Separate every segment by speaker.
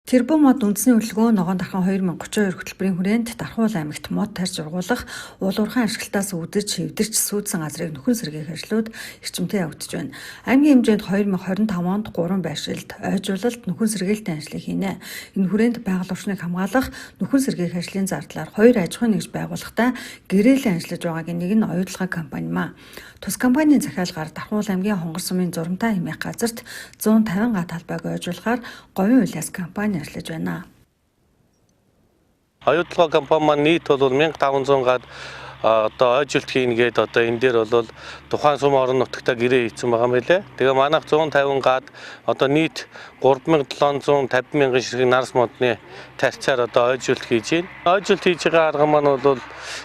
Speaker 1: Тэрбум мод үндэсний хөдөлгөөн Ногоон дархан 2032 хөтөлбөрийн хүрээнд Дархуул аймагт мод тарьж ургуулах, уул уурхайн ашиглалтаас үүдэж, эвдэрч сүйдсэн газрыг нөхөн сэргээх ажлууд эрчимтэй явагдаж байна. Аймгийн хэмжээнд 2025 онд 3 байршилд ойжуулалт нөхөн сэргээлтийн ажлыг хийнэ. Энэ хүрээнд байгаль орчныг хамгаалах, нөхөн сэргээх ажлын зардлаар 2 аж ахуйн нэгж байгууллагатай гэрээлэн ажиллаж байгаагийн нэг нь Оюутлагай компани маа. Тус компанийн захиалгаар Дархуул аймгийн Хонгор сумын Зурамтаа хэмээх газарт 150 га талбайг ойжуулахаар Говийн улиас компани ажиллаж байна.
Speaker 2: Оюутлагай компани маань нийт бол 1500 гад одоо ойжилт хийнэ гээд одоо энэ дээр бол тухайн сум орон нутагта гэрээ хийсэн байгаа юм билээ. Тэгээ манайх 150 гад одоо нийт 3750 мянган ширхэг нарс модны тарьцаар одоо ойжилт хийж байна. Ойжилт хийж байгаа арга маань бол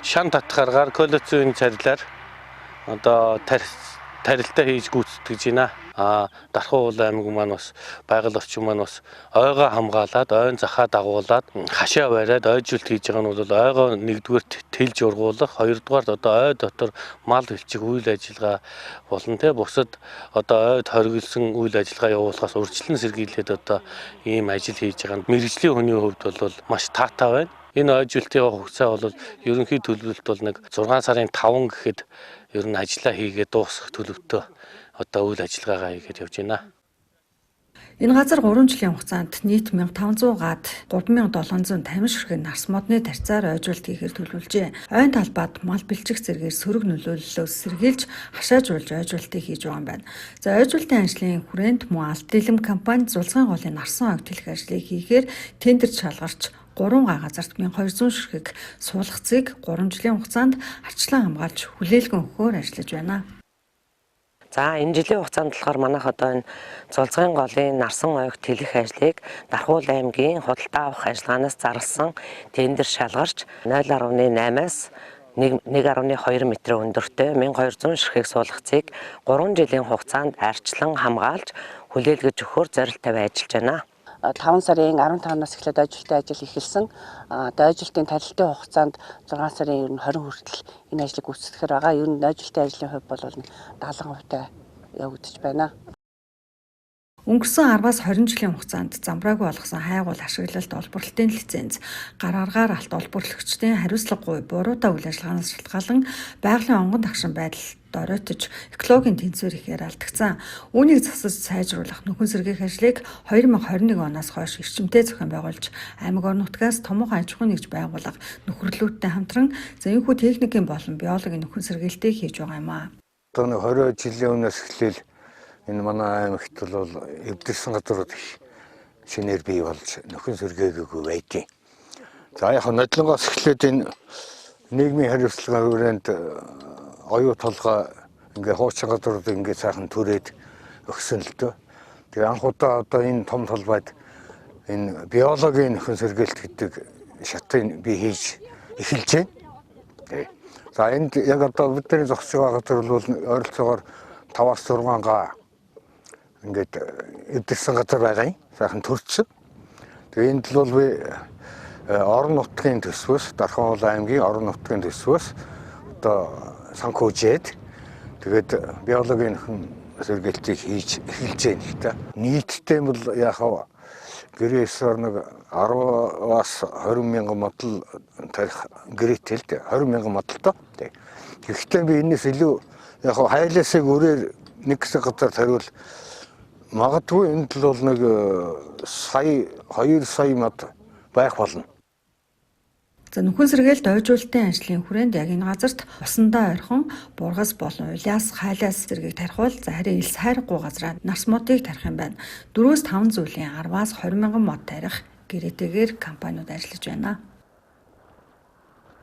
Speaker 2: шан татах аргаар колоцийн царилаар одоо тарилтаа хийж гүйцэтгэж байна. Дархуул аймаг маань бас байгаль орчин маань бас ойгоо хамгаалаад, ойн захаа дагуулад, хашаа бариад ойжуулт хийж байгаа нь бол ойгоо нэгдүгээрт тэлж ургуулах, хоёрдугаарт одоо ой дотор мал хөлчих үйл ажиллагаа болон те бусад одоо ойд хоригдсон үйл ажиллагаа явуулахаас урьдчилан сэргийлээд одоо ийм ажил хийж байгаа нь мэргэжлийн хүний хувьд бол маш таатай байна. Энэ ойжуултын хугацаа бол ерөнхий төлөвлөлт бол нэг 6 сарын 5 гэхэд ер нь ажиллаа хийгээд дуусгах төлөвтөө одоо үйл ажиллагаагаа хийгээд явж байна.
Speaker 1: Энэ газар 3 жилийн хугацаанд нийт 1500 гад 3750 ширхэг нарс модны тарьцаар ойжуулт хийхээр төлөвлөжээ. Ойн талбайд мал бэлчих зэргээр сөрөг нөлөөллөөс сэргийлж хашаажуулж ойжуултыг хийж байгаа юм байна. За, ойжуултын ажлын хүрээнд мөн Алт Дэлэм компани Зулцгын голын нарсан ойг тэлэх ажлыг хийхээр тендер шалгарч 3 га газарт 1200 ширхэг суулгацыг 3 жилийн хугацаанд арчлан хамгаалж хүлээлгэн өгөхөөр ажиллаж байна.
Speaker 3: За, энэ жилийн хугацаанд болохоор манайх одоо энэ Зулцгын голын нарсан ойг тэлэх ажлыг Дархуул аймгийн худалдаа авах ажиллагаанаас зарласан тендер шалгарч 0.8-аас 1.2 м өндөртэй 1200 ширхэг суулгацыг 3 жилийн хугацаанд арчлан хамгаалж хүлээлгэж өгөхөөр зорилт тавиа ажиллаж байна.
Speaker 4: 5 сарын 15-наас эхлээд ойжуултын ажил эхэлсэн. Одоо ойжуултын тарилтын хугацаанд 6 сарын ер нь 20 хүртэл энэ ажлыг гүйцэтгэхээр байгаа. Ер нь ойжуултын ажлын хувь бол 70% явагдаж байна.
Speaker 1: Өнгөрсөн 10-аас 20 жилийн хугацаанд замбраагүй болгосон хайгуул ашиглалт олборлолтын лиценз, гар аргаар алт олборлогчдын хариуцлагагүй буруутай үйл ажиллагаанаас шалтгаалan байгалийн онгон тагшин байдал доройтож экологийн тэнцвэр ихээр алдагдсан. Үүнийг засаж сайжруулах, нөхөн сэргээх ажлыг 2021 оноос хойш эрчимтэй зохион байгуулж, аймаг орон нутгаас томоохон аж ахуйн нэгж байгууллага нөхөрлүүдтэй хамтран за энэхүү техникийн болон биологийн нөхөн сэргийлтийг хийж байгаа юм аа.
Speaker 5: Одоо нэг 20 жилийн өмнөөс эхлээл энэ манай аймагт бол эвдэрсэн газрууд их шинээр бий болж нөхөн сэргээгээгүй байдیں۔ За, яг нодлонгоос эхлээд энэ нийгмийн хариуцлагын хүрээнд оюу толгой ингээ хуучин газрууд ингээ сайхан түрээд өгсөн л дөө. Тэгээ анх удаа одоо энэ том талбайд энэ биологийн нөхөн сэргээлт гэдэг шатыг би хийж эхэлж байна. За, энд яг одоо бидний зогсож байгаа газар бол ойролцоогоор 5-аас 6 га ингээд эвдэрсэн газар байгаа юм. Сайхан төрчихсөн. Тэгээ энд л бол би орон нутгийн төсвөөс, Дархануул аймгийн орон нутгийн төсвөөс одоо санхүүжээд тэгээд биологийн нөхөн сэргийлтийг хийж эхэлж байна л та. Нийтдээ бол яг гэрээ ёсоор нэг 10-аас 20 мянган модал тарих гэрээтэй л дээ. 20 мянган модал доо. Гэхдээ би энэс илүү яг хайлаасыг өрөөр нэг хэсэг газар тариул магадгүй энд л бол нэг сая 2 сая мод байх болно.
Speaker 1: За, нөхөн сэргээлт ойжуултын ажлын хүрээнд яг энэ газарт усандаа орхин бургас болон улиас хайлаас зэргийг тарих бол за харин элс хайргагүй газраа нарс модыг тарих юм байна. 4-5 зүйлийн 10-аас 20 мянган мод тарих гэрээтэйгээр компаниуд ажиллаж байна.